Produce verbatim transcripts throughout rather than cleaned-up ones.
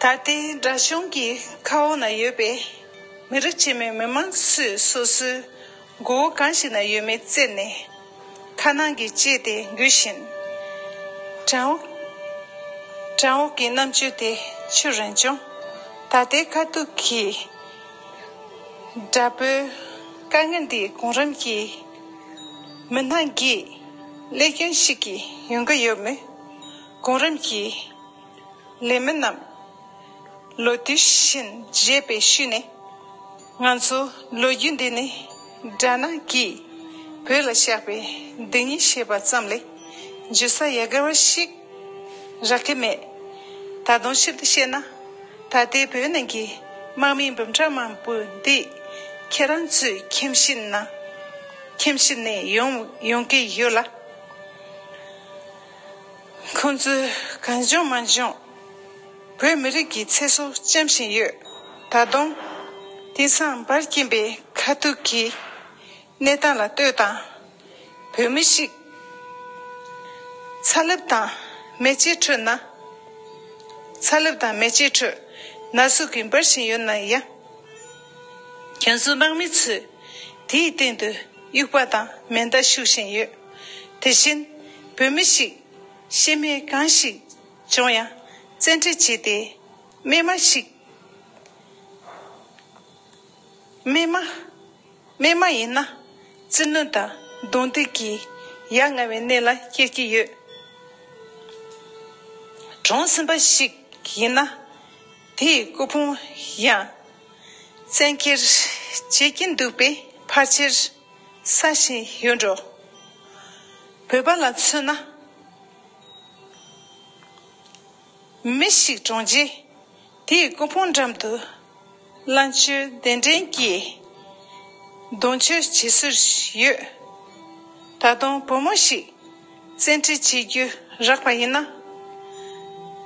ད་ལྟའི་དགྲ་གཞུང་གི་མཁའ་དབུགས་ན་ཡོད་པའི་མི་རིགས་ཆེན་མོའི་མི་མང་ཚོས་སོ་སོའི་མགོ་བོ་གང་ཞིག་ན་ཡོད་མེད་བཙལ་ནས། ཁ་ནང་གི་ལྕེ་དེ་འགུལ་བཞིན། དྲང་པོ། དྲང་པོ་གི་རྣམ་དཔྱོད་དེ་ཆུ་རེ་འབྱུང་། ད་ལྟའི་ཁ་ཐུག་གི་དགྲ་བོའི་དཀའ་ངལ་འདི་གོང་རིམ་གྱི་མི་སྣ་གིས་ཀླད་སྐྱོན་ཞིག་གིས་ཡོང་གི་ཡོད་མོད། གོང་རིམ་གྱི་ལས་མི་རྣམས་ལོ་དུས་བཞིན་བརྗེད་པའི་ཤུལ་ནས། ང་ཚོ་ལོ་རྒྱུས་འདི་ནི་དགྲ་ནག་གིས་བོད་ལ་བཞག་པའི་སྡུག་བསྔལ་ཤེས་པ་ཙམ་ལས་འགྱོད་ས་ཡ་གི་བ་ཞིག་རག་གི་མེད། ད་དུང་ཞིབ་ཏུ་བཤད་ན། ད་ལྟའི་བོད་ནང་གི་དམག་མི་འབུམ་ཕྲག་མང་པོ་འདི་ཁྱེད་རང་ཚོའི་ཁྱིམ་གཞིས་ནང་། ཁྱིམ་གཞིས་ནས་ཡོང་ཡོང་གི་ཡོད་ལ། ཁོང་ཚོས་གང་བྱུང་མང་བྱུང་བོད་མི་རིགས་ཀྱི་ཚེ་སྲོག་བཅོམ་བཞིན་ཡོད། ད་དུང་དེང་སང་འབར་གྱིན་པའི་ཁ་ཐུག་གི་གནས་སྟངས་ལ་ལྟོས་དང་། བོད་མི་ཞིག་ཚ་ལུབ་དང་མེ་ལྕེ་ཁྲོད་ན། ཚ་ལུབ་དང་མེ་ལྕེ་ཁྲོད་ན་ཟུག་གིས་འབར་བཞིན་ཡོད་ན་ཡང་། ཁྱེད་ཚོའི་དམག་མི་ཚོས་དེའི་སྟེང་དུ་དབྱུག་པ་དང་མེ་མདའ་ཤུགས་བཞིན་ཡོད། དེ་བཞིན་བོད་མི་ཞིག་ཤི་རྨས་གང་ཞིག་བྱུང་ཡང་བཙན་ཁྲིད་བྱས་ཏེ། རྨས་མ་ཞིག་རྨས་མ། རྨས་མ་ཡིན་ན་བཙུན་གནོན་དང་རྡུང་རྡེག་གིས་ཡ་ང་བའི་གནས་ལ་སྐྱེལ་གྱི་ཡོད། གྲོངས་ཟིན་པ་ཞིག་ཡིན་ན་དེའི་སྐུ་ཕུང་ཡང་བཙན་འཁྱེར་བྱེད་ཀྱིན་འདུག་པས་ཕལ་ཆེར་གསལ་བཞིན་ཡོད་འགྲོ། བོད་པ་ལ་མཚོན་ན། མི་ཞིག་གྲོངས་རྗེས་དེའི་སྐུ་ཕུང་འགྲམ་དུ་བླ་མཆོད་གདན་འདྲེན་གྱིས་གདུང་མཆོད་བྱེད་སྲོལ་ཡོད། ད་དུང་བུ་མོ་ཞིག་བཙན་ཁྲིད་བྱེད་རྒྱུ་རག་པ་ཡིན་ན།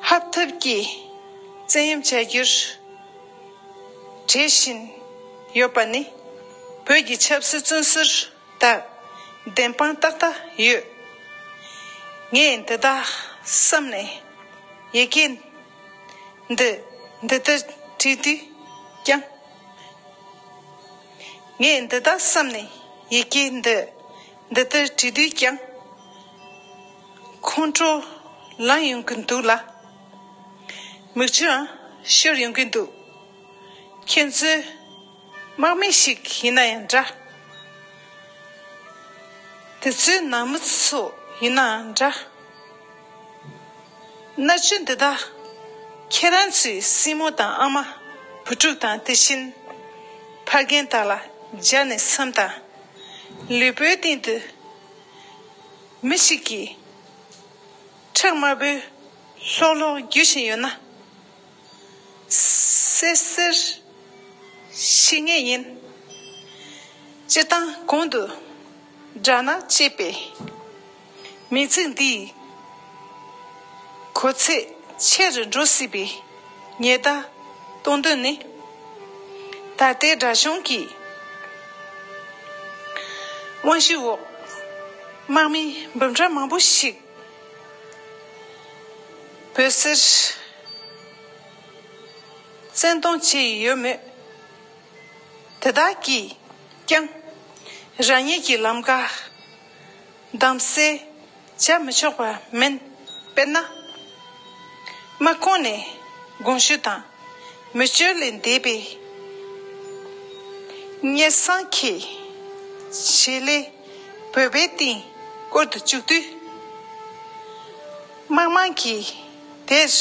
ཧབ་ཐབ་ཀྱིས་བཙན་གཡེམ་བྱ་རྒྱུར་བྲེལ་བཞིན་ཡོད་པ་ནི་བོད་ཀྱི་ཆབ་སྲིད་བཙོན་ཟུར་དག་བདེན་དཔང་ཏག་ཏག་ཡོད། ངས་འདི་དག་བསམ་ནས་ཡི་གེ་འདི་འདི་ལྟར་བྲིས་དུས་ཀྱང་། ངས་འདི་དག་བསམ་ནས་ཡི་གེ་འདི་འདི་ལྟར་བྲིས་དུས་ཀྱང་། ཁོང་ཁྲོ་ལངས་ཡོང་གི་འདུག་ལ། མིག་ཆུའང་ཤོར་ཡོང་གི་འདུག་ཁྱེད་ཚོའི་དམག་མི་ཞིག་ཡིན་ན་ཡང་འདྲ། དེ་ཚོའི་ནང་མི་ཚོ་ཡིན་ནའང་འདྲ། མནར་གཅོད་འདི་དག་ཁྱེད་རང་ཚོའི་སྲིང་མོ་དང་ཨ་མ། བུ་ཕྲུག་དང་དེ་བཞིན་ཕ་རྒན་དག་ལ་སྦྱར་ནས་བསམ་དང་། ལུས་པོའི་སྟེང་དུ་མི་ཞིག་གིས་ཁྲག་དམར་པོའི་ལྷོག་ལྷོག་རྒྱུ་བཞིན་ཡོད་ན། སེར་སེར་ཤི་ངེས་ཡིན། སྤྱིར་བཏང་གོང་དུ་དགྲ་ནག་ཅེས་པའི་མིང་ཚིག་འདིས་གོ་ཚད་ཆེ་རུ་འགྲོ་སྲིད་པའི་ཉེན་བརྡ་གཏོང་དོན་ནི། ད་ལྟའི་དགྲ་གཞུང་གི་དབང་ཤུགས་འོག་དམག་མི་འབུམ་ཕྲག་མང་པོ་ཞིག་བོད་སར་བཙན་གཏོང་བྱས་ཡོད་མོད། དེ་དག་གིས་ཀྱང་རང་ཉིད་ཀྱི་ལམ་ཁ་བདམས་གསེས་བྱ་མི་ཆོག་པ་མིན། དཔེར་ན། དམག་ཁོངས་ནས་དགོངས་ཞུ་དང་མི་སྤྱོད་ལས་འདས་པའི་སྙན་སེང་གི་བྱེད་ལས་བོད་པའི་སྟེང་བསྐོར་དུ་བཅུག་དུས། དམག་དམངས་ཀྱིས་དེར་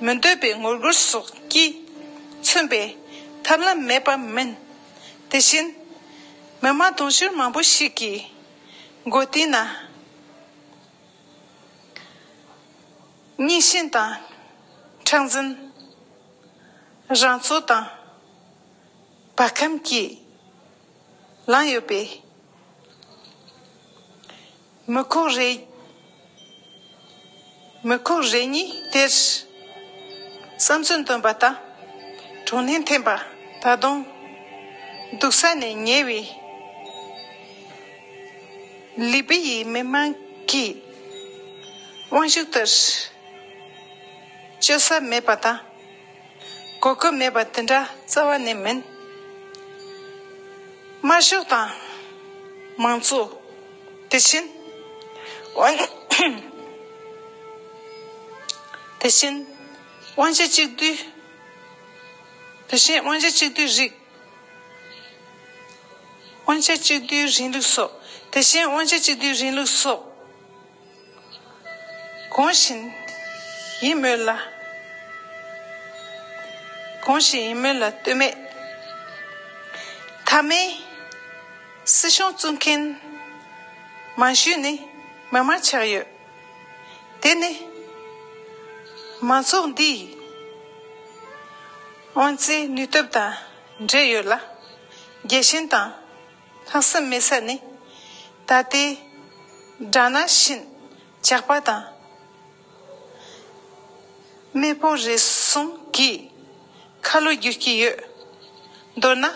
མི་འདོད་པའི་ངོ་རྒོལ་སོགས་ཀྱིས་མཚོན་པའི་ཐབས་ལམ་མེད་པ་མིན། དེ་བཞིན་མི་དམངས་དུང་ཕྱུར་མང་པོ་ཞིག་གི་མགོ་རྟིང་ན་རྙིང་ཞེན་དང་། མཁྲེགས་འཛིན། རང་ཚོད་དང་བ་ཁམས་ཀྱིས་ལངས་ཡོད་པས། མི་ཁོག་རེ། མི་ཁོག་རེ་གཉིས་དེར་བསམ་ཚུལ་འདོན་པ་དང་གྲོགས་ནས་འཐེན་པ། ད་དུང་སྡུག་ས་ནས་ཉེ་བའི་ལི་པི་ཡི་མི་དམངས་ཀྱི་དབང་ཤུགས་དེར་བཅོལ་ས་མེད་པ་དང་ གོ་སྐབས་མེད་པ་དེ་འདྲ་རྩ་བ་ནས་མིན། དམར་ཤོག་དང་མང་གཙོ། དེ་བཞིན་དབང་དེ་བཞིན་དབང་ཆ་གཅིག་སྡུད། དེ་བཞིན་དབང་ཆ་གཅིག་སྡུད་རིགས། དབང་ཆ་གཅིག་སྡུད་རིང་ལུགས་སོགས། དེ་བཞིན་དབང་ཆ་གཅིག་སྡུད་རིང་ལུགས་སོགས། གོང་བཞིན་ཡིན་མོད་ལ། གོང་བཞིན་ཡིན་མོད་ལ་ལྟོས་མེད། མཐའ་མའི་སྲིད་གཞུང་བཙུགས་མཁན་མང་ཤོས་ནི་མི་མང་ཆགས་ཡོད། དེ་ནི་མང་ཚོགས་འདིའི་དབང་རྩའི་ནུས་སྟོབས་དང་འབྲེལ་ཡོད་ལ། རྒྱལ་ཞེན་དང་ལྷག་བསམ་མེད་ས་ནི། ད་ལྟའི་སྦྲ་ནག་བཞིན་ཇག་པ་དང་། མེ་ཕོ་རེ་ཟུང་གིས་ཁ་ལོ་བསྒྱུར་གྱི་ཡོད། མདོར་ན།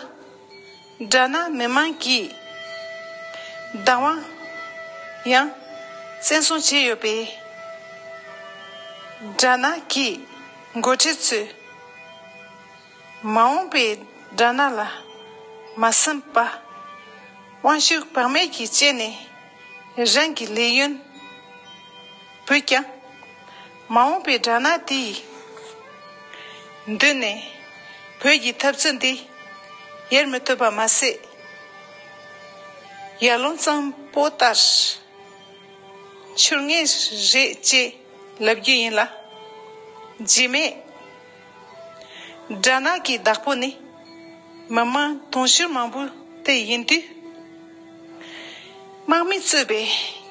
སྦྲ་ནག་མི་མང་གིས་བདག་དབང་ཡང་བཙན་བཟུང་བྱས་ཡོད་པས། སྦྲ་ནག་གི་འགོ་ཁྲིད་ཚོས་མ་འོངས་པའི་སྦྲ་ནག་ལ་མ་བསམ་པ། དབང་ཤུགས་བག་མེད་ཀྱིས་སྤྱད་ནས་རང་གི་ལས་ཡུན་བུད་ཀྱང་། མ་འོངས་པའི་སྦྲ་ནག་དེའི་མདུན་ནས་བོད་ཀྱི་འཐབ་རྩོད་འདི་ཡལ་མི་ཐུབ་པ་མ་ཟད། ཡར་ཀླུང་གཙང་པོ་ལྟར་འཕྱུར་ངེས་རེད་ཅེས་ལབ་རྒྱུ་ཡིན་ལ། རྗེས་མའི་སྦྲ་ནག་གི་བདག་པོ་ནི་མི་མང་དུང་ཕྱུར་མང་པོ་དེ་ཡིན་དུས། དམག་མི་གཙོས་པའི་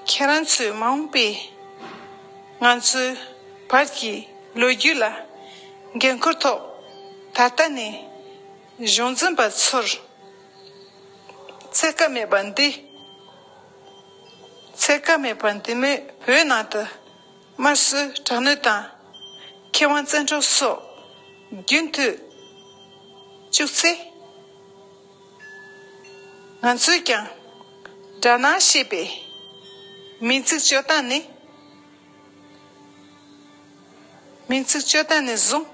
ཁྱེད་རང་ཚོའི་མ་འོངས་པའི་ང་ཚོའི་བར་གྱི་ལོ་རྒྱུས་ལ་འགན་ཁུར་ཐོག་ད་ལྟ་ནས་གཞུང་འཛིན་པ་ཚོར་འཚེ་ཁ་མེད་པ་འདི། འཚེ་ཁ་མེད་པ་འདི་མོས་བོད་ནང་དུ་དམར་གསོད་དྲག་གནོན་དང་ཁེ་དབང་བཙན་འཕྲོག་སོགས་རྒྱུན་མཐུད་བཅུག་ཚེ། ང་ཚོས་ཀྱང་སྦྲ་ནག་ཞེས་པའི་མིང་ཚིག་སྤྱོད་སྟངས་ནི། མིང་ཚིག་སྤྱོད་སྟངས་ནས་བཟུང་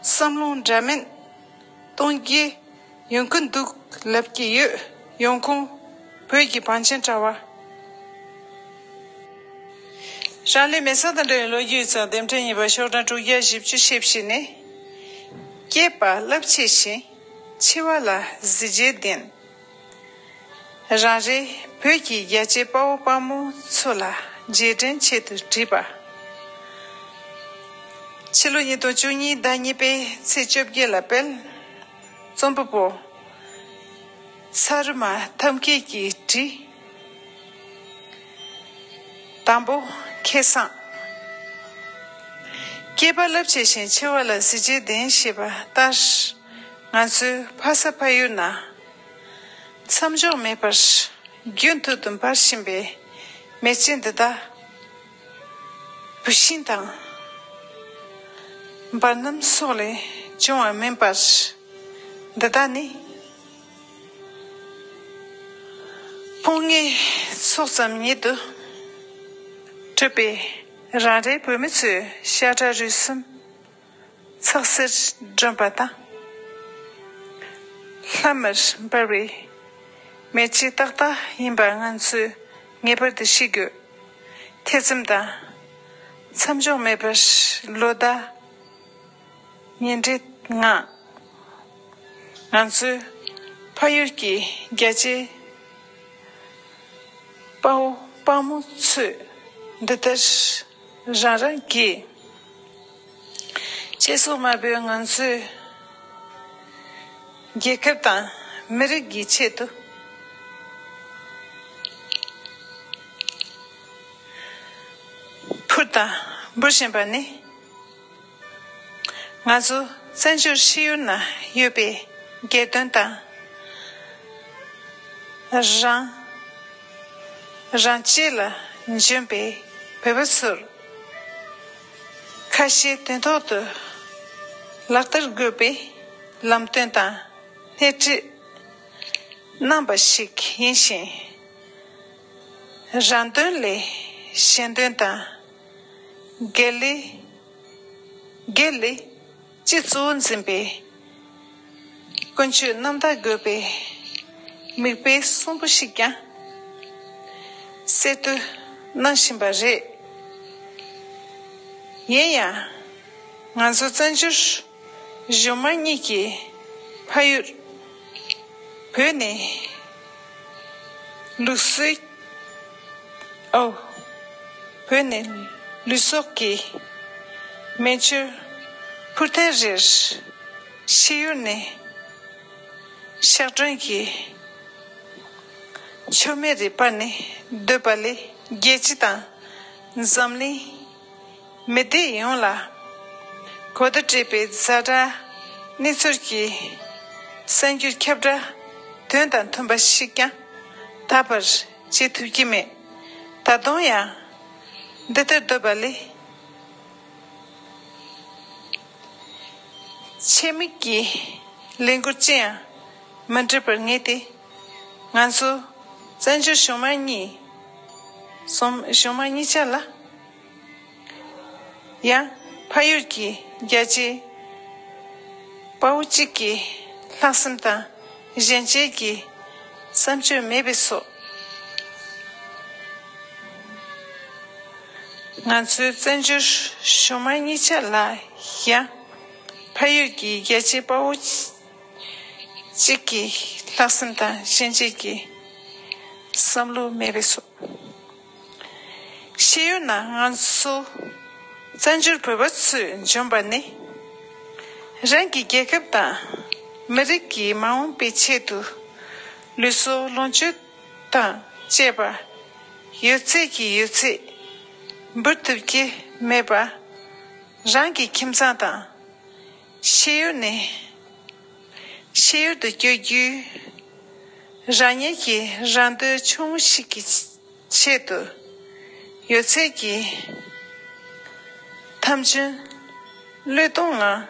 བསམ་བློ་འདྲ་མིན་གཏོང་རྒྱུ་ཡོང་གི་འདུག་ལབ་ཀྱི་ཡོད། ཡོང་ཁུངས་བོད་ཀྱི་བང་ཆེན་དྲ་བ། རང་ལུས་མེ་སྲེག་དང་འབྲེལ་བའི་ལོ་རྒྱུས་ཡིག་ཚགས་དེབ་ཕྲེང་གཉིས་པ་ཤོག་གྲངས་དྲུག་བརྒྱ་བཞི་བཅུ་ཞེ་བཞི་ནས། སྐྱེས་པ་རླབས་ཆེ་ཞིང་འཆི་བ་ལ་གཟི་བརྗིད་ལྡན། རང་རེ་བོད་ཀྱི་རྒྱལ་གཅེས་དཔའ་བོ་དཔའ་མོ་ཚོ་ལ་རྗེས་དྲན་ཆེད་དུ་བྲིས་པ། ཕྱི་ལོ་ཉིས་སྟོང་བཅུ་གཉིས་ཟླ་གཉིས་པའི་ཚེས་བཅོ་བརྒྱད་ལ་སྤེལ། རྩོམ་པ་པོ་ཚ་རུ་མ་ཐབས་མཁས་ཀྱིས་བྲིས། དང་པོ་ཁེ་བཟང་། སྐྱེས་པ་རླབས་ཆེ་ཞིང་འཆི་བ་ལ་གཟི་བརྗིད་ལྡན་ཞེས་པ་ལྟར། ང་ཚོའི་ཕ་ས་ཕ་ཡུལ་ན་མཚམས་འཇོག་མེད་པར་རྒྱུན་མཐུད་དུ་འབར་བཞིན་པའི་མེ་ལྕེ་འདི་དག་བུད་ཤིང་དང་འབར་སྣུམ་སོགས་ལས་བྱུང་བ་མིན་པར། འདི་དག་ནི་ཕོ་ཉའི་ཚོགས་ཙམ་ཉིད་དུ་གྲུབ་པའི་རང་རེའི་བོད་མི་ཚོའི་ཤ་ཁྲག་རུས་གསུམ་ཚགས་སེར་སྒྲོན་པ་དང་། ལྷམ་མེར་འབར་བའི་མེ་ལྕེ་ཏག་ཏག་ཡིན་པ་ང་ཚོས་ངེས་པར་དུ་ཤེས་དགོས། ཐེ་ཚོམ་དང་མཚམས་འཇོག་མེད་པར་ལོ་ཟླ་ཉིན་རེ་ང་ང་ཚོའི་ཕ་ཡུལ་གྱི་རྒྱལ་གཅེས་དཔའ་བོ་དཔའ་མོ་ཚོས་འདི་ལྟར་རང་རང་གི་གཅེས་སྲོག་དམར་པོས་ང་ཚོའི་རྒྱལ་ཁབ་དང་མི་རིགས་ཀྱི་ཆེད་དུ་ཕུལ་དང་འབུལ་བཞིན་པ་ནི། ང་ཚོ་བཙན་བྱོལ་ཤེས་ཡོན་ན་ཡོད་པའི་སྒེར་དོན་དང་། རང་རང་གཅེས་ལ་འཇོན་པའི་བོད་པ་ཚོར་ཁ་ཞེ་དོན་ཐོག་ཏུ་ལག་བསྟར་དགོས་པའི་ལམ་སྟོན་དང་སྣེ་ཁྲིད་གནང་བ་ཞིག་ཡིན་ཞིང་། རང་དོན་ལས་གཞན་དོན་དང་། སྒེར་ལས་སྒེར་ལས་ སྤྱི་གཙོ་བོ་འཛིན་པའི་ཀུན་སྤྱོད་རྣམ་དག་དགོས་པའི་མིག་དཔེ་གསོན་པོ་ཞིག་ཀྱང་གསར་གཏོད་གནང་བཞིན་པ་རེད། ཡིན་ཡང་། ང་ཚོ་བཙན་བྱོལ་གཞུང་མང་གཉིས་ཀྱི་ཕ་ཡུལ་བོད་ནས་ལུགས་སྲོལ། ཨོ། བོད་ནས་ལུས་སྲོག་གི་མེ་མཆོད་ཕུལ་ཐེངས་རེར། ཕྱི་ཡུལ་ནས་ཕྱག་སྦྲེལ་གྱི་མཆོད་མེ་རེ་སྤར་ནས་སྡོད་པ་ལས། རྒྱལ་སྤྱི་དང་འཛམ་གླིང་མི་སྡེ་ཡོངས་ལ་གོ་བརྡ་སྤྲད་པའི་ཛ་དྲག་གནས་ཚུལ་གྱི་གསར་འགྱུར་ཁྱབ་བསྒྲགས་དོན་དང་མཐུན་པ་ཞིག་ཀྱང་ད་བར་བྱེད་ཐུབ་ཀྱི་མེད། ད་དུང་ཡང་འདི་ལྟར་སྡོད་པ་ལས། ཆེད་དམིགས་ཀྱི་ལས་འགུལ་ཅི་ཡང་མི་འགྲུབ་པར་ངེས་ཏེ། ང་ཚོ་བཙན་བྱོལ་གཞུང་མང་གཉིས། གཞུང་གཞུང་མང་གཉིས་ཆ་ལ་ཡང་ཕ་ཡུལ་གྱི་རྒྱལ་གཅེས་དཔའ་བོ་གཅིག་གི་ལྷག་བསམ་དང་གཞོན་སྐྱེས་ཀྱི་བསམ་སྤྱོད་མེད་པས་སོ། ང་ཚོའི་བཙན་བྱོལ་གཞུང་མང་གཉིས་ཆ་ལ་ཡང་ཕ་ཡུལ་གྱི་རྒྱལ་གཅེས་དཔའ་བོ་གཅིག་གི་ལྷག་བསམ་དང་གཞོན་སྐྱེས་ཀྱི་བསམ་བློ་མེད་པས་སོ། ཤེས་ཡོན་ནང་ང་ཚོ་བཙན་བྱོལ་བོད་པ་ཚོས་འཇོན་པ་ནི། རང་གི་རྒྱལ་ཁབ་དང་མི་རིགས་ཀྱི་མ་འོངས་པའི་ཆེད་དུ་ལུས་སྲོག་ལོངས་སྤྱོད་དང་བཅས་པ་ཡོད་ཚད་ཀྱི་ཡོད་ཚད་འབུལ་ཐུབ་ཀྱི་མེད་པ། རང་གི་ཁྱིམ་ཚང་དང་ཤེས་ཡོན་ནི་ཤེས་ཡོན་དུ་བསྐྱོད་རྒྱུའི་རང་ཉིད་ཀྱི་རང་དོན་ཆུང་ངུ་ཞིག་གི་ཆེད་དུ་ཡོད་ཚད་ཀྱི་ཐམས་ཅད་བློས་གཏོང་ངང་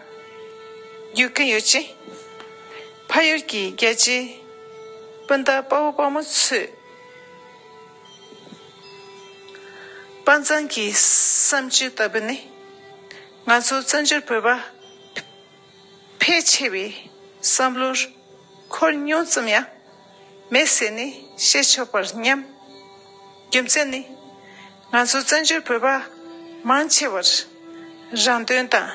རྒྱུག་གིན་ཡོད་ཅིང་། ཕ་ཡུལ་གྱི་རྒྱལ་གཅེས་སྤུན་ཟླ་དཔའ་བོ་དཔའ་མོ་ཚོས་དཔའ་མཛངས་ཀྱི་བསམ་སྤྱོད་ལྟ་བུ་ནི་ང་ཚོ་བཙན་བྱོལ་བོད་པ་ཕལ་ཆེ་བའི་བསམ་བློར་འཁོར་ཉུང་ཙམ་ཡང་མེད་ཟེར་ནས་བཤད་ཆོག་པར་སྙམ། རྒྱུ་མཚན་ནི། ང་ཚོ་བཙན་བྱོལ་བོད་པ་མང་ཆེ་བར་རང་དོན་དང་།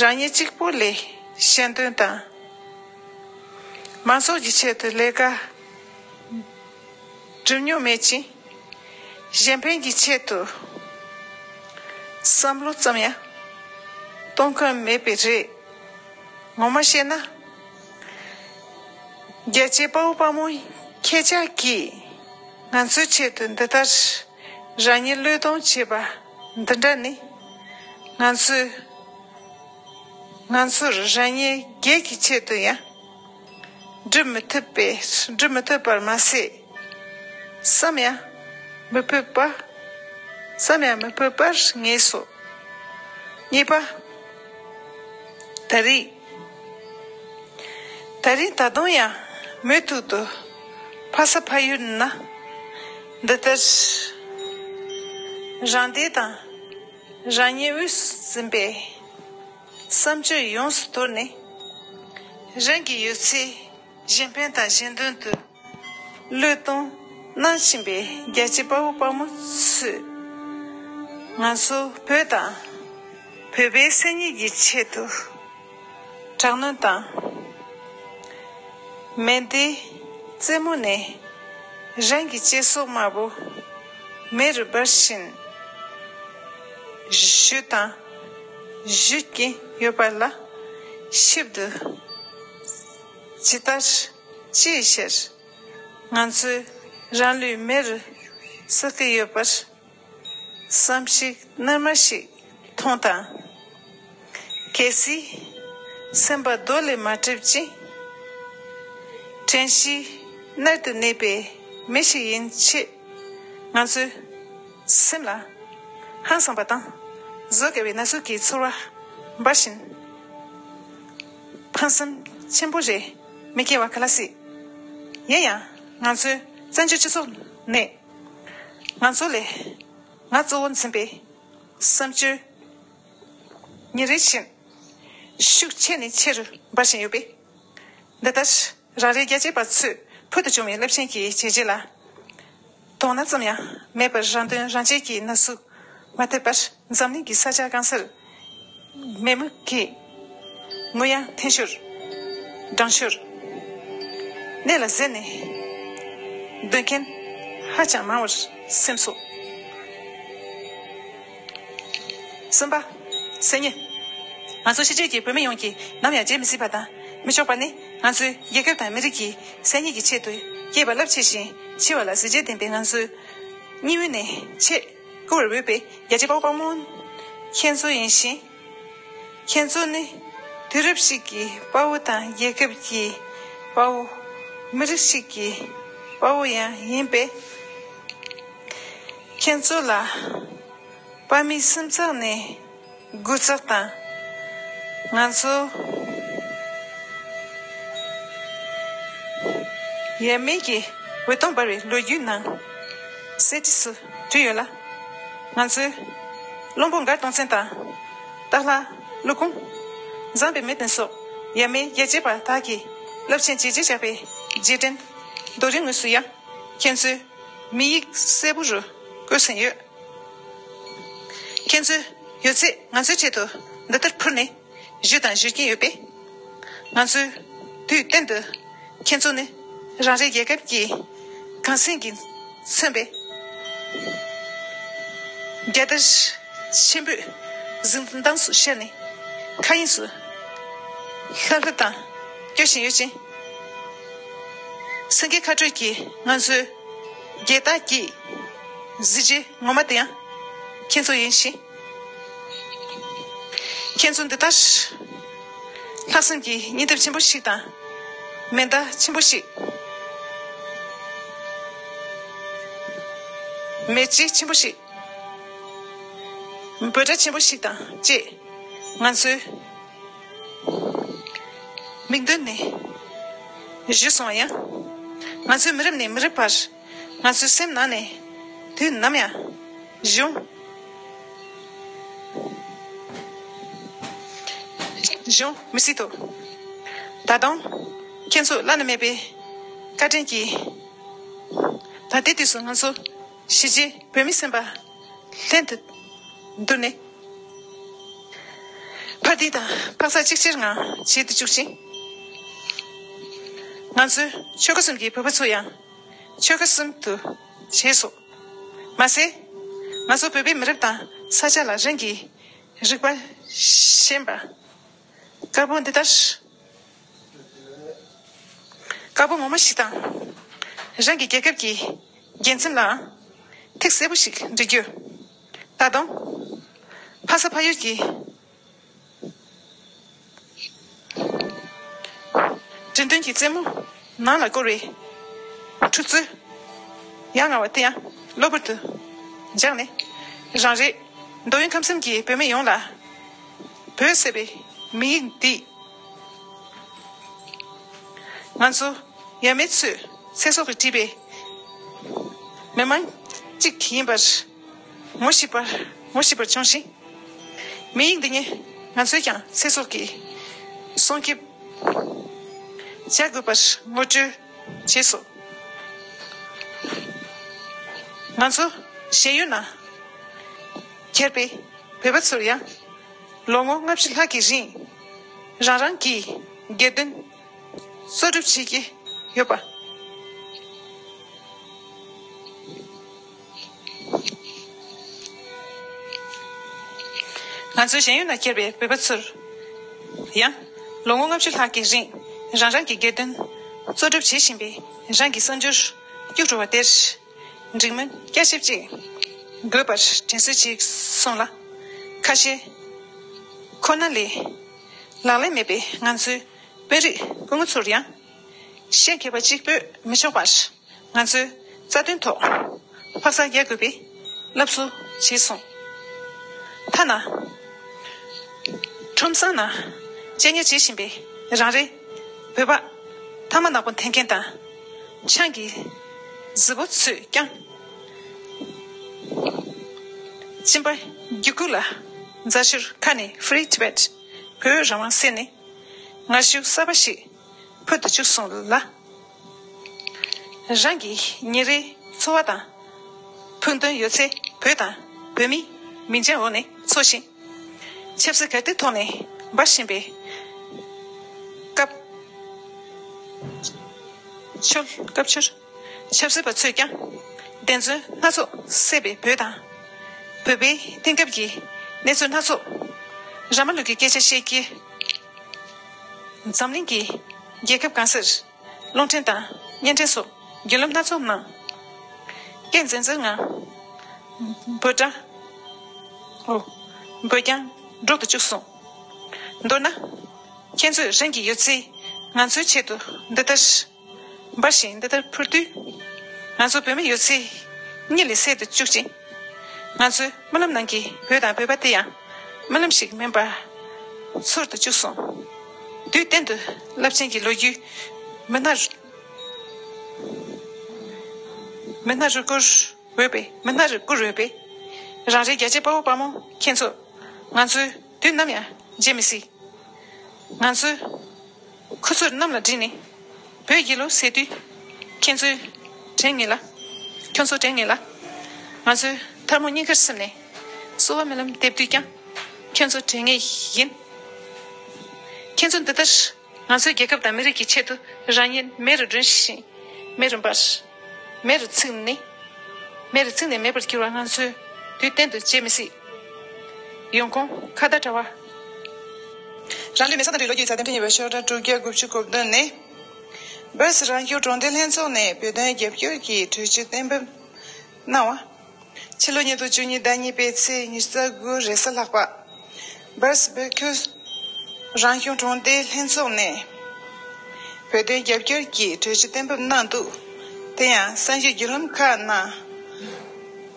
རང་ཉིད་གཅིག་པུ་ལས་གཞན་དོན་དང་། མང་ཚོགས་ཀྱི་ཆེད་དུ་ལས་ཀ་སྒྲུབ་མྱོང་མེད་ཅིང་། གཞན་ཕན་གྱི་ཆེད་དུ་བསམ་བློ་ཙམ་ཡང་གཏོང་མཁན་མེད་པས་རེད། ངོ་མ་བཤད་ན། རྒྱལ་གཅེས་དཔའ་བོ་དཔའ་མོ་ཁྱེད་ཅག་གིས་ང་ཚོའི་ཆེད་དུ་འདི་ལྟར་རང་ཉིད་བློས་གཏོང་བྱེད་པ་འདི་འདྲ་ནི། ང་ཚོས་ང་ཚོར་རང་ཉིད་སྒེར་གྱི་ཆེད་དུ་ཡང་སྒྲུབ་མི་ཐུབ་པས། སྒྲུབ་མི་ཐུབ་པར་མ་ཟད། བསམ་ཡང་མི་ཕོད་པ། བསམ་ཡང་མི་ཕོད་པར་ངེས་སོ། གཉིས་པ། ད་རེས། ད་རེས་ད་དུང་ཡང་མུ་མཐུད་དུ་ཕ་ས་ཕ་ཡུལ་ན་འདི་ལྟར་རང་བདེ་དང་རང་ཉིད་དབུས་སུ་འཛིན་པའི་བསམ་སྤྱོད་ཡོངས་སུ་དོར་ནས། རང་གི་ཡོད་ཚད་གཞན་ཕན་དང་གཞན་དོན་དུ་བློས་གཏོང་གནང་བཞིན་པའི་རྒྱལ་གཅེས་དཔའ་བོ་དཔའ་མོ་ཚོས། ང་ཚོ་བོད་དང་བོད་པའི་སེམས་ཉིད་ཀྱི་ཆེད་དུ་དྲག་གནོན་དང་མེ་མདའི་རྩེ་མོ་ནས་རང་གི་གཅེས་སྲོག་དམར་པོ་མེ་རུ་འབར་བཞིན་བཞུགས་དང་བཞུགས་ཀྱིན་ཡོད་པ་ལ་ཞིབ་ཏུ་ཇི་ལྟར་ཅིའི་ཕྱིར་ང་ཚོས་རང་ལུས་མེ་རུ་བསྲེག་གི་ཡོད་པར་བསམ་གཞིག་རྣལ་མ་ཞིག་མཐོང་དང་། གལ་སྲིད་སེམས་པ་རྡོ་ལས་མ་གྲུབ་ཅིང་། དྲན་ཤེས་མནར་དུ་གནས་པའི་མི་ཞིག་ཡིན་ཕྱིན། ང་ཚོའི་སེམས་ལ་ཧང་སངས་པ་དང་བཟོད་དཀའ་བའི་ན་ཟུག་གི་ཚོར་བ་འབར་བཞིན། ཕངས་སེམས་ཆེན་པོ་རེ་མི་སྐྱེ་བ་ག་ལ་སྲིད། ཡིན་ཡང་ང་ཚོའི་བཙན་བྱོལ་སྤྱི་ཚོགས་ནས་ང་ཚོ་ལས་ང་གཙོ་བོར་འཛིན་པའི་བསམ་སྤྱོད་ཉིན་རེ་བཞིན་ ཤུགས་ཆེ་ནས་ཆེ་རུ་འབར་བཞིན་ཡོད་པས། འདི་ལྟར་རང་རེའི་རྒྱལ་གཅེས་པ་ཚོས་ཕུལ་དུ་བྱུང་བའི་རླབས་ཆེན་གྱི་བྱས་རྗེས་ལ་དོ་སྣང་ཙམ་ཡང་མེད་པར་རང་དོན་རང་གཅེས་ཀྱི་ན་ཟུག་མ་ཐེབས་པར། འཛམ་གླིང་གི་ས་ཆ་གང་སར་མེ་མུར་གྱི་ངུ་དབྱངས་འཐེན་ཤོར། སྦྲང་ཤོར། གནས་ལ་གཟིགས་ནས་སྡོད་མཁན་ཧ་ཅང་མང་བར་སེམས་སོ། གསུམ་པ། སེམས་ཉིད། ང་ཚོ་ཕྱི་རྒྱལ་གྱི་བོད་མི་ཡོངས་ཀྱིས་ནམ་ཡང་བརྗེད་མི་སྲིད་པ་དང་མི་ཆོག་པ་ནི། ང་ཚོའི་རྒྱལ་ཁབ་དང་མི་རིགས་ཀྱི་སེམས་ཉིད་ཀྱི་ཆེད་དུ་སྐྱེས་པ་རླབས་ཆེ་ཞིང་འཆི་བ་ལ་གཟི་བརྗིད་ལྡན་པའི་ང་ཚོའི་སྙིང་དབུས་ནས་ཆེས་བཀུར་བར་འོས་པའི་རྒྱལ་གཅེས་དཔའ་བོ་དཔའ་མོ་ཁྱེད་ཚོ་ཡིན་ཞིང་། ཁྱེད་ཚོ་ནི་དུས་རབས་ཤིག་གི་དཔའ་བོ་དང་། རྒྱལ་ཁབ་ཀྱི་དཔའ་བོ། མི་རིགས་ཤིག་གི་དཔའ་བོ་ཡང་ཡིན་པས། ཁྱེད་ཚོ་ལ་དཔའ་མི་སེམས་ཚེགས་ནས་གུས་ཕྱག་དང་། ང་ཚོ་ཡབ་མེས་ཀྱི་འོད་སྟོང་འབར་བའི་ལོ་རྒྱུས་ནང་གསེར་བྲིས་སུ་བྲིས་ཡོད་ལ། ང་ཚོའི་བློན་པོ་མགར་སྟོང་བཙན་དང་། སྟག་ལྷ་ཀླུ་ཁོང་། མཛངས་པའི་མི་བསྟན་སོགས་ཡབ་མེས་རྒྱལ་གཅེས་པ་དག་གིས་རླབས་ཆེན་བྱས་རྗེས་བཞག་པའི་རྗེས་དྲན་རྡོ་རིང་ངོས་སུ་ཡང་ཁྱེད་ཚོའི་མིང་ཡིག་གསལ་པོ་རུ་བཀོད་ཟིན་ཡོད། ཁྱེད་ཚོས་ཡོད་ཚད་ང་ཚོའི་ཆེད་དུ་འདི་ལྟར་ཕུལ་ནས་བཞུགས་དང་བཞུགས་ཀྱིན་ཡོད་པས། ང་ཚོས་དུས་གཏན་དུ་ཁྱེད་ཚོ་ནི་རང་རེའི་རྒྱལ་ཁབ་ཀྱི་གངས་སེང་གིས་མཚོན་པའི་རྒྱལ་དར་ཆེན་པོས་གཟི་མདངས་སུ་ཤར་ནས་མཁའ་དབྱིངས་སུ་ལྷབ་ལྷུབ་དང་སྐྱོད་བཞིན་ཡོད་ཅིང་། སེང་གེ་མཁའ་འགྲོས་ཀྱིས་ང་ཚོའི་རྒྱལ་རྟགས་ཀྱི་གཟི་བརྗིད་ངོ་མ་དེ་ཡང་ཁྱེད་ཚོ་ཡིན་ཞིང་། ཁྱེད་ཚོ་འདི་ལྟར་ལྷག་བསམ་གྱི་སྙིང་སྟོབས་ཆེན་པོ་ཞིག་དང་། མེ་མདའ་ཆེན་པོ་ཞིག་མེ་ལྕེ་ཆེན་པོ་ཞིག་འབོད་སྒྲ་ཆེན་པོ་ཞིག་དང་བཅས་ང་ཚོའི་མིག་མདུན་ནས་བཞུད་སོང་བ་ཡང་། ང་ཚོའི་མི་རབས་ནས་མི་རབས་བར་ང་ཚོའི་སེམས་ནང་ནས་དུས་ནམ་ཡང་གཞུང་གཞུང་མི་སྲིད་དོ། ད་དུང་ཁྱེད་ཚོ་བླ་ན་མེད་པའི་བཀའ་དྲིན་གྱིས། ད་ལྟའི་དུས་སུ་ང་ཚོ་གཞིས་བྱེས་བོད་མི་སེམས་པ་ལྷན་དུ་བསྡུར་ནས་ཕར་འདི་དང་ཕག་ཚ་གཅིག་ཆེར་ངང་བྱེད་དུ་བཅུག་ཅིང་། ང་ཚོའི་ཆོལ་ཁ་གསུམ་གྱི་བོད་པ་ཚོ་ཡང་ཆོལ་ཁ་གསུམ་དུ་བྱས་སོ། མ་ཟད། ང་ཚོ་བོད་པའི་མི་རབས་དང་ས་ཆ་ལ་རང་གི་རིག་པ་ཞན་པ། དཀར་པོ་འདི་ལྟར། དཀར་པོ་ངོ་མ་ཞིག་དང་། རང་གི་རྒྱལ་ཁབ་ཀྱི་རྒྱལ་མཚན་ལའང་ཐིག་གསལ་པོ་ཞིག་འབྲི་རྒྱུ། ད་དུང་། ཕ་ས་ཕ་ཡུལ་གྱི་དྲིན་དོན་གྱི་རྩེ་མོ་ནང་ལ་བསྐོར་བའི་ཁྲུས་གསོལ་ཡ་ང་བ་དེ་ཡང་གློ་བུར་དུ་སྦྱངས་ནས། རང་རེའི་འདོད་ཡོན་ཁམས་གསུམ་གྱི་བོད་མི་ཡོངས་ལ་བོད་ཟེར་བའི་མིང་ཡིག་འདི། ང་ཚོ་ཡབ་མེས་ཚོས་ཚེ་སྲོག་གིས་བྲིས་པའི་མི་མང་གཅིག་ཡིན་པར་ངོ་ཤེས་པར་ངོ་ཤེས་པར་བྱུང་ཞིང་། མིང་ཡིག་འདི་ཉིད་ང་ཚོས་ཀྱང་ཚེ་སྲོག་གི་སྲུང་སྐྱོབ་བྱ་དགོས་པར་ངོ་སྤྲོད་བྱས་སོ། ང་ཚོ་གཞན་ཡུལ་ན་གྱར་བའི་བོད་པ་ཚོར་ཡང་ལོ་ངོ་ལྔ་བཅུ་ལྷག་གི་རིང་རང་རང་གི་སྒེར་དོན་གཙོ་སྒྲུབ་བྱེད་ཀྱི་ཡོད་པ། ང་ཚོའི་གཞན་ཡུལ་ན་གྱར་བའི་བོད་པ་ཚོར་ཡང་ལོ་ངོ་ལྔ་བཅུ་ལྷག་གི་རིང་རང་རང་གི་སྒེར་དོན་གཙོ་སྒྲུབ་བྱེད་བཞིན་པའི་རང་གི་གསར་འབྱོར་སྐྱུག་བྲོ་བ་དེར། འགྲིག་མིན་བསྐྱར་ཞིབ་ཅིག་དགོས་པར་དྲན་གསོ་ཅིག་སོང་ལ། ཁ་ཤས་ཁོ་ན་ལས་ལག་ལེན་མེད་པའི་ང་ཚོའི་དཔོན་རིགས་སྐུ་ངོ་ཚོར་ཡང་། གཞན་མཁས་པ་གཅིག་པོས་མི་ཆོག་པར་ང་ཚོའི་རྩ་དོན་ཐོག་འཕག་འཚག་རྒྱག་དགོས་པའི་སླབ་གསོ་བྱས་སོང་། ཐ་ན། ཁྲོམ་སྲང་ན་གཅེས་ཉར་བྱེད་བཞིན་པའི་རང་རེའི་བོད་པ་ཐ་མག་ནག་པོ་འཐེན་མཁན་དང་། ཆང་གི་རྫི་བོ་ཚོས་ཀྱང་། གཅིན་པ་རྒྱུད་སྐུད་ལ་རྫ་ཆུར་ཁ་ནས་Free Tibet། བོད་རང་དབང་གསལ་ནས་ངར་ཤུགས་གསར་པ་ཞིག་འཕུར་དུ་བཅུག་སོང་ལ། རང་གི་ཉིན་རེའི་འཚོ་བ་དང་ཕུགས་འདུན་ཡོད་ཚད་བོད་དང་བོད་མིའི་མིང་ཅན་འོག་ནས་འཚོ་ཞིང་། ཆབ་སྲིད་གལ་ཏེ་ཐོག་ནས་འབར་བཞིན་པའི་སྐབས། ཆོལ་སྐབས་ཆོལ་ཆབ་སྲིད་པ་ཚོས་ཀྱང་བདེན་རྫུན་སྣ་ཚོགས་གསལ་བའི་བོད་དང་། བོད་པའི་དེང་སྐབས་ཀྱི་གནས་ཚུལ་སྣ་ཚོགས། ར་མ་ལུག་གི་སྐད་ཆ་བཤད་ཀྱི། འཛམ་གླིང་གི་རྒྱལ་ཁབ་གང་སར་རླུང་འཕྲིན་དང་བརྙན་འཕྲིན་སོགས་བརྒྱུད་ལམ་སྣ་ཚོགས་ནང་སྐད་འཛིན་འཛིན་ངང་འབོད་སྒྲ། འོ། འབོད་རྐྱང་སྒྲོག་ཏུ་བཅུག་སོང་། མདོར་ན། ཁྱེད་ཚོས་རང་གི་ཡོད་ཚད་ང་ཚོའི་ཆེད་དུ་འདི་ལྟར་འབར་ཞིང་འདི་ལྟར་འཕུར་དུས། ང་ཚོ་བོད་མི་ཡོད་ཚད་གཉིད་ལས་སད་དུ་བཅུག་ཅིང་། ང་ཚོའི་རྨི་ལམ་ནང་གི་བོད་དང་བོད་པ་དེ་ཡང་རྨི་ལམ་ཞིག་མིན་པར་ཚོར་དུ་བཅུག་སོང་། དུས་གཏན་དུ་རླབས་ཆེན་གྱི་ལོ་རྒྱུས་མི་སྣ་རུ། མི་སྣ་རུ་བཀུར་འོས་པའི་མི་སྣ་རུ་བཀུར་འོས་པའི་རང་རེའི་རྒྱལ་གཅེས་དཔའ་བོ་དཔའ་མོ་ཁྱེད་ཚོ་ང་ཚོའི་དུས་ནམ་ཡང་བརྗེད་མི་སྲིད། ང་ཚོས་ཁུ་ཚུར་གནམ་ལ་བསྒྲིལ་ནས་བོད་ཡིན་ལོ་ཟེར་དུས་ཁྱེད་ཚོས་དྲན་ངེས་ལ། ཁྱོད་ཚོ་དྲན་ངེས་ལ། ང་ཚོས་ཐལ་མོ་སྙིང་ཁར་སིམ་ནས་གསོལ་བ་སྨོན་ལམ་འདེབས་དུས་ཀྱང་ཁྱོད་ཚོ་དྲན་ངེས་ཡིན། ཁྱེད་ཚོ་འདི་ལྟར། ང་ཚོའི་རྒྱལ་ཁབ་དང་མི་རིགས་ཀྱི་ཆེད་དུ་རང་ཉིད་མེ་རུ་སྒྲོན་ཞིང་མེ་རུ་འབར། མེ་རུ་ཚིག་ནས། མེ་རུ་ཚིག་ནས་མེད་པར་གྱུར་བ་ང་ཚོས་དུས་གཏན་དུ་བརྗེད་མི་སྲིད། ཡོང་ཁུངས་ཁ་བརྡ་དྲ་བ། རང་ལུས་མེ་སྲེག་དང་འབྲེལ་ལོ་རྒྱུས་རྩ་དོན་ཕྲན་གཉིས་པའི་ཤོག་གྲངས་དྲུག་བརྒྱ་དགུ་བཅུ་གོ་བདུན་ནས། སྦར་སི་རང་སྐྱོང་གྲོང་སྡེ་ལྷན་ཚོགས་ནས་བོད་དོན་རྒྱབ་སྐྱོར་གྱི་གྲོས་ཆོད་གཏན་འབེབས་གནང་བ། ཕྱི་ལོ་ཉིས་སྟོང་བཅུ་གཉིས་ཟླ་གཉིས་པའི་ཚེས་ཉི་ཤུ་རྩ་དགུ་རེས་གཟའ་ལྷག་པ། སྦར་སི་བོད་ཁུལ་རང་སྐྱོང་གྲོང་སྡེའི་ལྷན་ཚོགས་ནས་བོད་དོན་རྒྱབ་སྐྱོར་གྱི་གྲོས་ཆོད་གཏན་འབེབས་གནང་འདུག་དེ་ཡང་གསར་འགྱུར་བརྒྱུད་ལམ་ཁག་ནང་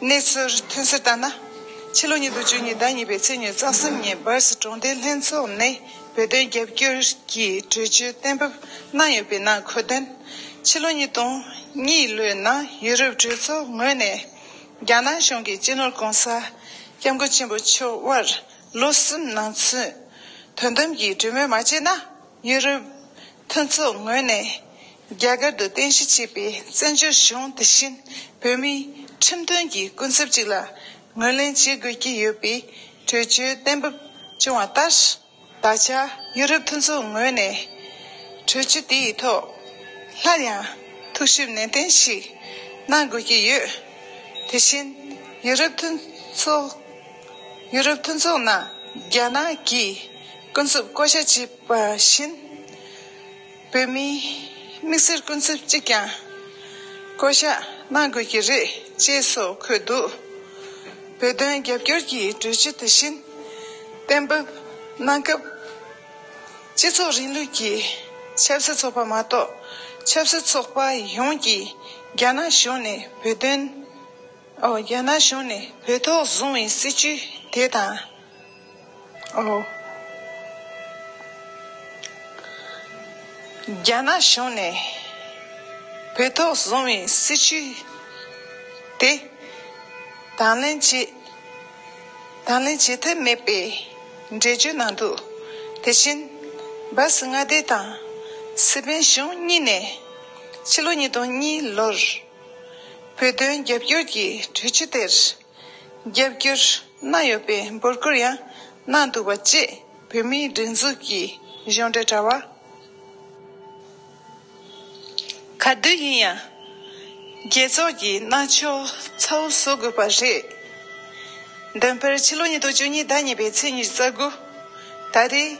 གནས་ཚུལ་ཐོན་གསལ་ལྟར་ན། ཕྱི་ལོ་ཉིས་སྟོང་བཅུ་གཉིས་ཟླ་གཉིས་པའི་ཚེས་ཉི་ཤུ་རྩ་གསུམ་ཉིན་སྦར་སི་གྲོང་སྡེའི་ལྷན་ཚོགས་ནས་བོད་དོན་རྒྱབ་སྐྱོར་གྱི་གྲོས་ཆོད་གཏན་འབེབས་གནང་ཡོད་པའི་ནང་འཁོད་དོན། ཕྱི་ལོ་ཉིས་སྟོང་གཉིས་ལོའི་ནང་ཡུ་རོབ་གྲོས་ཚོགས་ངོས་ནས་རྒྱ་ནག་གཞུང་གིས་སྤྱི་ནོར་༧གོང་ས་༧སྐྱབས་མགོན་ཆེན་པོ་མཆོག་དབར་ལོ་གསུམ་ནང་ཚུན་དོ་དམ་གྱི་གྲོས་མོལ་མ་བྱས་ན། ཡུ་རོབ་མཐུན་ཚོགས་ངོས་ནས་རྒྱ་གར་དུ་རྟེན་གཞི་བྱས་པའི་བཙན་བྱོལ་གཞུང་དེ་བཞིན་བོད་མིའི་ཁྲིམས་མཐུན་གྱི་སྐུ་ཚབ་ཅིག་ལ་ངོས་ལེན་བྱེད་དགོས་ཀྱི་ཡོད་པའི་གྲོས་ཆོད་གཏན་འབེབས་བྱུང་བ་ལྟར། ད་ཆ་ཡུ་རོབ་མཐུན་ཚོགས་ངོས་ནས་གྲོས་ཆོད་དེའི་ཐོག་སླར་ཡང་ཐུགས་ཞིབ་ནན་ཏན་ཞིག་གནང་དགོས་ཀྱི་ཡོད། དེ་བཞིན་ཡུ་རོབ་མཐུན་ཚོགས། ཡུ་རོབ་མཐུན་ཚོགས་ནང་རྒྱ་ནག་གི་སྐུ་ཚབ་བསྐོ་བཞག་བྱས་པ་བཞིན། བོད་མིའི་དམིགས་བསལ་སྐུ་ཚབ་གཅིག་ཀྱང་བསྐོ་བཞག་གནང་དགོས་ཀྱི་རེད་ཅེས་སོགས་འཁོད་འདུག་བོད་དོན་རྒྱབ་སྐྱོར་གྱི་གྲོས་ཆོད་དེ་བཞིན་གཏན་འབེབས་གནང་སྐབས། སྤྱི་ཚོགས་རིང་ལུགས་ཀྱི་ཆབ་སྲིད་ཚོགས་པ་མ་གཏོགས་ཆབ་སྲིད་ཚོགས་པ་ཡོངས་ཀྱིས་རྒྱ་ནག་གཞུང་ནས་བོད་དོན། ཨོ། རྒྱ་ནག་གཞུང་ནས་བོད་ཐོག་བཟུང་བའི་སྲིད་བྱུས་དེ་དང་། ཨོ། རྒྱ་ནག་གཞུང་ནས་བོད་ཐོག་བཟུང་བའི་སྲིད་བྱུས་དེ་དང་ལེན་བྱེད། དང་ལེན་བྱེད་ཐབས་མེད་པའི་འགྲེལ་བརྗོད་གནང་འདུག་དེ་བཞིན་སྦར་སི་མངའ་སྡེ་དང་སི་པན་གཞུང་གཉིས་ནས་ཕྱི་ལོ་ཉིས་སྟོང་གཉིས་ལོར་བོད་དོན་རྒྱབ་སྐྱོར་གྱི་གྲོས་ཆོད་དེར་རྒྱབ་སྐྱོར་གནང་ཡོད་པའི་འབོད་སྐུལ་ཡང་གནང་འདུག་པ་བཅས་བོད་མིའི་སྒྲིག་འཛུགས་ཀྱི་གཞུང་འབྲེལ་དྲ་བ། ག་དུས་ཡིན་ཡང་རྒྱལ་ཚོགས་ཀྱི་གནང་ཕྱོགས་ཚ་བོ་བཟོ་དགོས་པ་རེད། འདི་ཕར་ཕྱི་ལོ་ཉིས་སྟོང་བཅུ་གཉིས་ཟླ་གཉིས་པའི་ཚེས་ཉི་ཤུ་རྩ་དགུ། ད་རེས་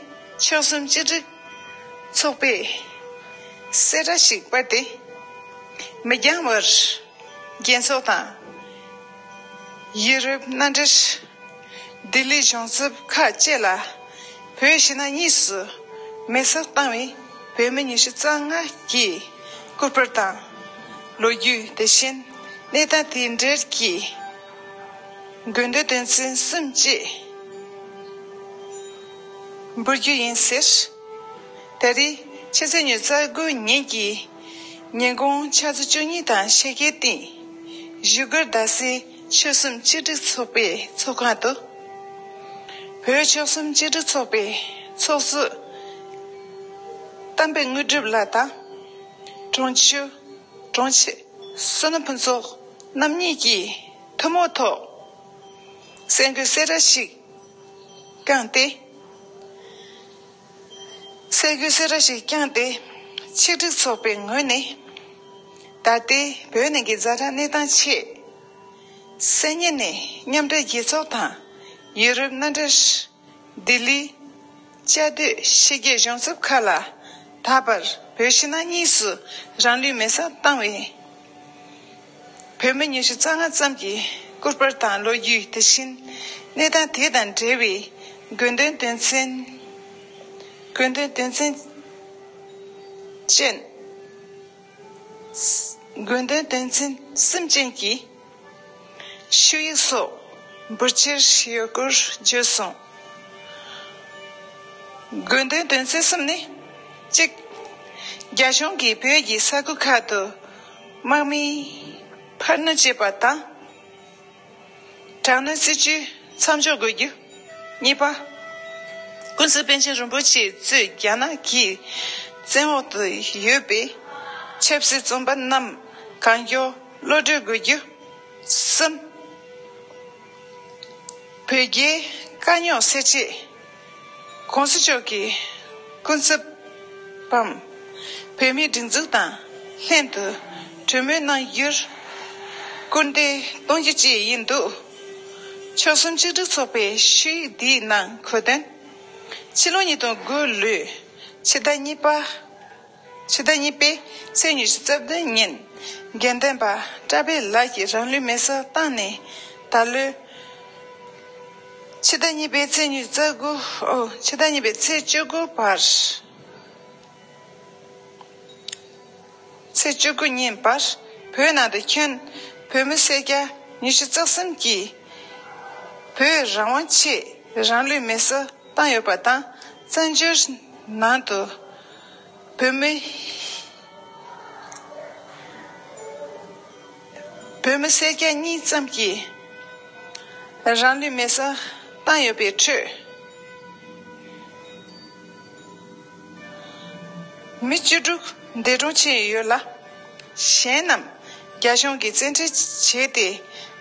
ཆོལ་གསུམ་གཅིག་སྒྲིལ་ཚོགས་པས་གསལ་བསྒྲགས་ཤིག་སྤེལ་ཏེ། མི་འགྱངས་བར་རྒྱལ་ཚོགས་དང་ཡུ་རོབ་མནའ་འབྲེལ། ལྡི་ལི་གཞུང་ཚབ་ཁག་བཅས་ལ་བོད་ཕྱི་ནང་གཉིས་སུ་མེ་སྲེག་བཏང་བའི་བོད་མི་ཉི་ཤུ་རྩ་ལྔ་གི་སྐུ་པར་དང་། ལོ་རྒྱུས་དེ་བཞིན་གནས་སྟངས་དེ་འབྲེལ་གྱི་དགོས་འདུན་དོན་ཚན་གསུམ་བཅས་འབུལ་རྒྱུ་ཡིན་ཟེར། ད་རེས་ཕྱི་ཚེས་ཉི་ཤུ་རྩ་དགུ་ཉིན་གྱི་ཉིན་གུང་ཆུ་ཚོད་བཅུ་གཉིས་དང་ཕྱེད་ཀའི་སྟེང་བཞུགས་སྒར་རྡ་སའི་ཆོལ་གསུམ་གཅིག་སྒྲིལ་ཚོགས་པའི་ཚོགས་ཁང་དུ། བོད་ཆོལ་གསུམ་གཅིག་སྒྲིལ་ཚོགས་པའི་ ཚོགས་གཙོ་གཏམ་དཔེ་དངོས་གྲུབ་ལགས་དང་། གྲོང་ཆུ་གྲོང་ཆེ་བསོད་ནམས་ཕུན་ཚོགས་རྣམ་གཉིས་ཀྱིས་ཐུན་མོང་ཐོག་གསར་འགོད་གསལ་བསྒྲགས་ཤིག་བསྐྱངས་ཏེ། གསར་འགོད་གསལ་བསྒྲགས་ཤིག་བསྐྱངས་ཏེ། ཆིག་སྒྲིལ་ཚོགས་པའི་ངོས་ནས། ད་ལྟའི་བོད་ནང་གི་ཛ་དྲག་གནས་སྟངས་ཆེད། གསར་རྙིང་ནས་མཉམ་འབྲེལ་རྒྱལ་ཚོགས་དང་ཡུ་རོབ་མནའ་འབྲེལ། ལྡི་ལི། བཅའ་སྡོད་ཕྱི་རྒྱལ་གཞུང་ཚབ་ཁག་ལ་ད་བར་བོད་ཕྱི་ནང་གཉིས་སུ་རང་ལུས་མེར་སྲེག་བཏང་བའི་བོད་མི་ཉི་ཤུ་རྩ་ལྔ་ཙམ་གྱི་སྐུ་པར་དང་ལོ་རྒྱུས། དེ་བཞིན་གནས་སྟངས་དེ་དང་འབྲེལ་བའི་དགོས་འདུན་དོན་ཚན། དགོས་འདུན་དོན་ཚན་ཅན། དགོས་འདུན་དོན་ཚན་གསུམ་ཅན་གྱི་ཞུ་ཡིག་སོགས་འབུལ་འཆར་ཡོད་སྐོར་བརྗོད་སོང་། དགོས་འདུན་དོན་ཚན་གསུམ་ནི། གཅིག་རྒྱ་གཞུང་གིས་བོད་ཀྱི་ས་ཁུལ་ཁག་ཏུ་དམག་མི་འཕར་སྣོན་བྱེད་པ་དང་། དྲག་གནོན་སྲིད་བྱུས་མཚམས་འཇོག་དགོས་རྒྱུ། གཉིས་པ། ཀུན་གཟིགས་པཎ་ཆེན་རིན་པོ་ཆེ་གཙོས་རྒྱ་ནག་གི་བཙན་འོག་ཏུ་ཡོད་པའི་ཆབ་སྲིད་བཙོན་པ་རྣམས་གང་མགྱོགས་གློད་གྲོལ་དགོས་རྒྱུ། གསུམ། བོད་རྒྱའི་དཀའ་རྙོག་སེལ་ཆེད། ༸གོང་ས་མཆོག་གི་སྐུ་ཚབ་བམ་བོད་མིའི་སྒྲིག་འཛུགས་དང་ལྷན་དུ་གྲོས་མོལ་གནང་རྒྱུར་སྐུལ་འདེད་གཏོང་རྒྱུ་བཅས་ཡིན་འདུག་ཕྱོགས་གསུམ་གཅིག་སྒྲིལ་ཚོགས་པའི་ཞུ་ཡིག་འདིའི་ནང་འཁོད་དོན། ཕྱི་ལོ་ཉིས་སྟོང་དགུ་ལོའི་ཕྱི་ཟླ་གཉིས་པ། ཕྱི་ཟླ་གཉིས་པའི་ཚེས་ཉི་ཤུ་རྩ་བདུན་ཉིན་དགེ་ལྡན་པ་བཀྲ་བྷེ་ལགས་ཀྱིས་རང་ལུས་མེར་སྲེག་བཏང་ནས་ད་ལོའི་ཕྱི་ཟླ་གཉིས་པའི་ཚེས་ཉི་ཤུ་རྩ་དགུ། ཨོ། ཕྱི་ཟླ་གཉིས་པའི་ཚེས་བཅུ་དགུ་བར། ཚེས་བཅུ་དགུ་ཉིན་བར་བོད་ནང་དུ་ཁྱོན་བོད་མི་སེར་སྐྱ་ཉི་ཤུ་རྩ་གསུམ་གྱིས་བོད་རང་དབང་ཆེད་རང་ལུས་མེར་སྲེག་བཏང་ཡོད་པ་དང་། བཙན་བྱོལ་ནང་དུ་བོད་མི། བོད་མི་སེར་སྐྱ་གཉིས་ཙམ་གྱིས་རང་ལུས་མེར་སྲེག་བཏང་ཡོད་པའི་ཁྲོད། མི་བཅུ་དྲུག་འདས་གྲོངས་ཕྱིན་ཡོད་ལ། གཞན་རྣམས་རྒྱ་གཞུང་གིས་བཙན་ཁྲིད་བྱས་ཏེ་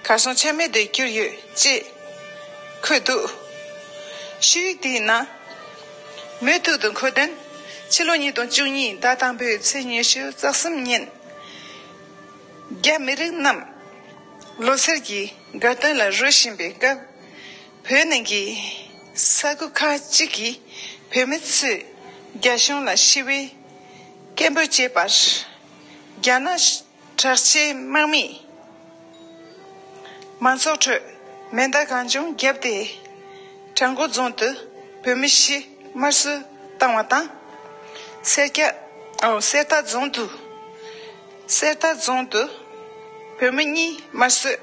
གར་སོང་ཆ་མེད་དུ་གྱུར་ཡོད་ཅེས་འཁོད་འདུག་ཞུ་ཡིག་དེའི་ནང་མུ་མཐུད་དུ་འཁོད་དོན། ཕྱི་ལོ་ཉིས་སྟོང་བཅུ་གཉིས་ཟླ་དང་པོའི་ཚེས་ཉི་ཤུ་རྩ་གསུམ་ཉིན། རྒྱ་མི་རིགས་རྣམས་ལོ་སར་གྱི་དགའ་སྟོན་ལ་རོལ་བཞིན་པའི་སྐབས། བོད་ནང་གི་ས་ཁུལ་ཁག་ཅིག་གི་བོད་མི་ཚོས་རྒྱ་གཞུང་ལ་ཞི་བའི་སྐད་འབོད་བྱས་པར། རྒྱ་ནག་དྲག་ཆས་དམག་མིས་མང་ཚོགས་ཁྲོད་མེ་མདའ་གང་བྱུང་བརྒྱབ་སྟེ། བྲག་འགོ་རྫོང་དུ་བོད་མི་བཞི་དམར་གསོད་བཏང་བ་དང་། སེར་སྐྱ། ཨོ། གསེར་རྟ་རྫོང་དུ། གསེར་རྟ་རྫོང་དུ་བོད་མི་གཉིས་དམར་གསོད།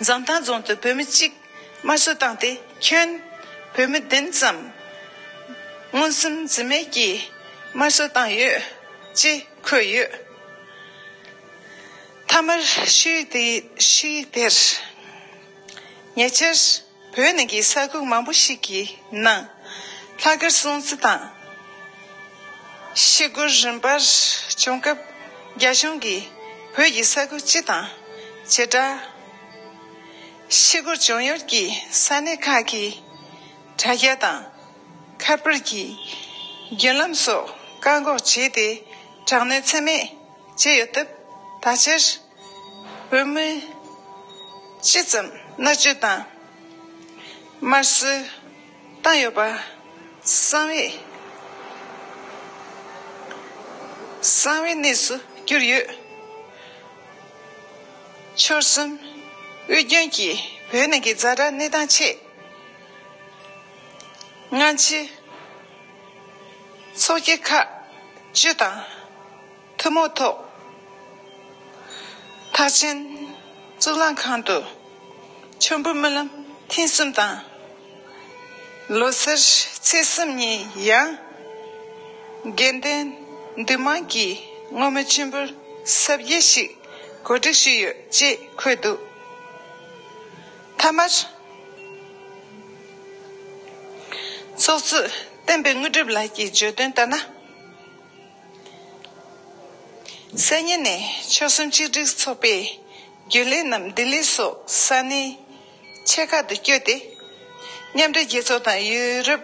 འཛམ་ཐང་རྫོང་དུ་བོད་མི་གཅིག་དམར་གསོད་བཏང་སྟེ། ཁྱོན་བོད་མི་བདུན་ཙམ་མངོན་སུམ་འཛིན་མེད་ཀྱིས་དམར་གསོད་བཏང་ཡོད་ཅེས་འཁོད་ཡོད། མཐའ་མར་ཞུ་ཡིག་དེ། ཞུ་ཡིག་དེར། ཉེ་ཆར་བོད་ནང་གི་ས་ཁུལ་མང་པོ་ཞིག་གི་ནང་ལྷག་དཀར་སྲུང་བརྩི་དང་ཤི་སྒོར་རིམ་པར་བྱུང་སྐབས། རྒྱ་གཞུང་གིས་བོད་ཀྱི་ས་ཁུལ་སྤྱི་དང་བྱེ་བྲག་ཤི་སྒོར་བྱུང་ཡུལ་གྱི་ས་གནས་ཁག་གི་དྲ་རྒྱ་དང་ཁ་པར་གྱི་བརྒྱུད་ལམ་སོགས་བཀག་འགོག་བྱས་ཏེ། དྲག་གནོན་ཚད་མེད་བྱས་ཡོད་སྟབས། ད་ཆར་བོད་མི་སྤྱི་ཙམ་མནར་གཅོད་དང་དམར་གསོད་བཏང་ཡོད་པ་གསང་བའི་གསང་བའི་གནས་སུ་གྱུར་ཡོད། ཕྱོགས་གསུམ་དབུས་རྒྱུན་གྱིས་བོད་ནང་གི་ཛ་དྲག་གནས་སྟངས་ཆེད། སྔ་ཕྱི་ཚོགས་སྐྱིད་ཁག་བཅུ་དང་ཐུན་མོང་ཐོག་ཐེག་ཆེན་གཙུག་ལག་ཁང་དུ་མཆོད་འབུལ་སྨོན་ལམ་ཐེངས་གསུམ་དང་། ལོ་སར་ཚེས་གསུམ་ཉིན་ཡང་དགེ་འདུན་འདུས་མང་གིས་བསྔོ་སྨོན་མཆོད་འབུལ་གཟབ་རྒྱས་ཤིག་གོ་སྒྲིག་ཞུས་ཡོད་ཅེས་འཁོད་འདུག་མཐའ་མར། ཚོགས་གཙོ་བསྟན་པའི་དངོས་གྲུབ་ལགས་ཀྱིས་བརྗོད་དོན་ལྟར་ན། གསར་རྙིང་ནས་ཆོལ་གསུམ་ཆིག་སྒྲིལ་ཚོགས་པའི་རྒྱུན་ལས་རྣམས་ལྡི་ལི་སོགས་ས་གནས་ཆེ་ཁག་ཏུ་བསྐྱོད་དེ། མཉམ་འབྲེལ་རྒྱལ་ཚོགས་དང་ཡུ་རོབ་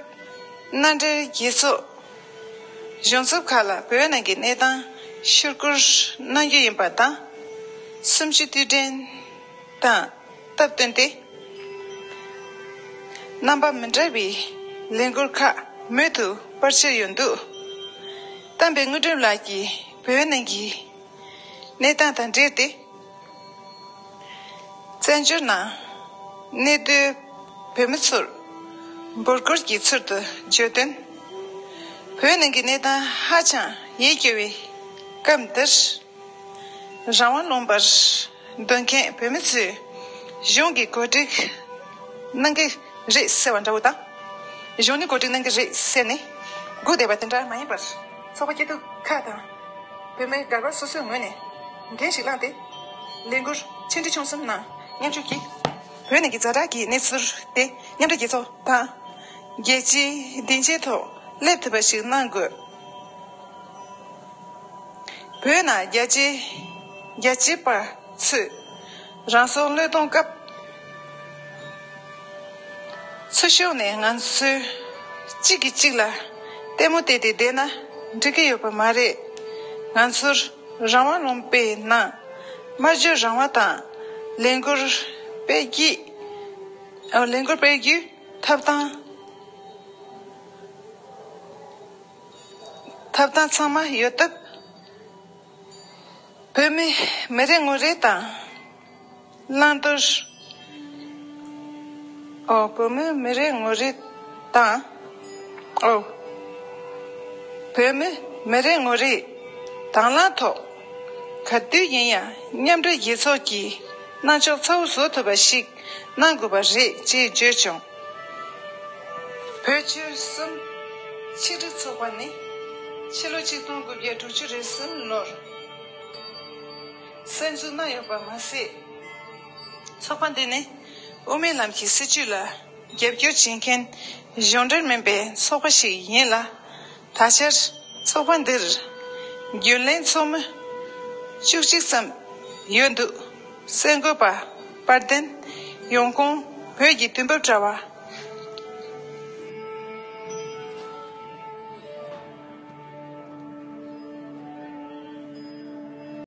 མནའ་འབྲེལ་རྒྱལ་ཚོགས་གཞུང་ཚབ་ཁག་ལ་བོད་ནང་གི་གནས་སྟངས་ཞུ་སྐུལ་གནང་རྒྱུ་ཡིན་པ་དང་། གསུམ་བཅུའི་དུས་དྲན་དང་སྟབས་བསྟུན་ཏེ། རྣམ་པ་མི་འདྲ་བའི་ལས་འགུལ་ཁག་མུ་མཐུད་སྤེལ་འཆར་ཡོད་འདུག་བསྟན་པའི་དངོས་གྲུབ་ལགས་ཀྱིས་བོད་ནང་གི་གནས་སྟངས་དང་འབྲེལ་ཏེ། བཙན་བྱོལ་ནང་གནས་སྡོད་བོད་མི་ཚོར་འབོད་སྐུལ་གྱི་ཚུལ་དུ་བརྗོད་དོན། བོད་ནང་གི་གནས་སྟངས་ཧ་ཅང་ཡིད་སྐྱོ་བའི་སྐབས་འདིར། རང་དབང་ལུང་པར་སྡོད་མཁན་བོད་མི་ཚོས་གཞུང་གི་གོ་སྒྲིག་གནང་གི་རེད་ཟེར་བ་འདྲ་བོ་དང་། གཞུང་ནས་གོ་སྒྲིག་གནང་གི་རེད་ཟེར་ནས་སྒུག་བསྡད་པ་དེ་འདྲ་མ་ཡིན་པར། ཚོགས་པ་སྐྱིད་སྡུག་ཁག་དང་། བོད་མི་སྒེར་པ་སོ་སོའི་ངོས་ནས་འགན་ཞིག་བླངས་ཏེ། ལས་འགུལ་ཆེ་འབྲིང་ཆུང་གསུམ་ནང་མཉམ་ཞུགས་ཀྱིས། བོད་ནང་གི་ཛ་དྲག་གི་གནས་ཚུལ་དེ་མཉམ་འབྲེལ་རྒྱལ་ཚོགས་དང་། རྒྱལ་སྤྱིའི་སྡིངས་ཆའི་ཐོག་སླེབས་ཐུབ་པ་ཞིག་གནང་དགོས། བོད་ནང་རྒྱལ་སྤྱི་རྒྱལ་གཅེས་པ་ཚོས་རང་སྲོག་བློས་གཏོང་སྐབས། ཚུར་ཤོག་ནས་ང་ཚོས་གཅིག་གིས་གཅིག་ལ་ལྟད་མོ་བལྟས་ཏེ་བསྡད་ན་འགྲིག་གི་ཡོད་པ་མ་རེད། ང་ཚོར་རང་དབང་ལུང་པའི་ནང་སྨྲ་བརྗོད་རང་དབང་དང་། ལས་འགུལ་སྤེལ་རྒྱུ། ལས་འགུལ་སྤེལ་རྒྱུའི་ཐོབ་ཐང་། ཐོབ་ཐང་ཚང་མ་ཡོད་སྟབས། བོད་མི་མི་རེ་ངོ་རེ་དང་བླང་དོར། ཨོ། བོད་མི་མི་རེ་ངོ་རེ་དང་། ཨོ། བོད་མི་མི་རེ་ངོ་རེ་དང་བླངས་ཐོག་ག་དུས་ཡིན་ཡང་མཉམ་འབྲེལ་རྒྱལ་ཚོགས་ཀྱི་གནང་ཕྱོགས་གཙོ་བོ་བཟོ་ཐུབ་པ་ཞིག་གནང་དགོས་པ་རེད་ཅེས་བརྗོད་བྱུང་། བོད་ཆོལ་གསུམ་ཆིག་སྒྲིལ་ཚོགས་པ་ནི་ཕྱི་ལོ་ཆིག་སྟོང་དགུ་བརྒྱ་དྲུག་ཅུ་རེ་གསུམ་ལོར་གསར་འཛུགས་གནང་ཡོད་པ་མ་ཟད། ཚོགས་པ་འདི་ནི་དབུ་མའི་ལམ་གྱི་སྲིད་བྱུས་ལ་རྒྱབ་སྐྱོར་བྱེད་མཁན་གཞུང་འབྲེལ་མིན་པའི་ཚོགས་པ་ཞིག་ཡིན་ལ། ད་ཆར་ཚོགས་པ་འདིར་རྒྱུན་ལས་ཚོགས་མི་བཅུ་གཅིག་ཙམ་ཡོད་འདུག་གསར་འགོད་པ་དཔལ་ལྡན་ཡོང་ཁུངས་བོད་ཀྱི་དུས་བབ་དྲ་བ།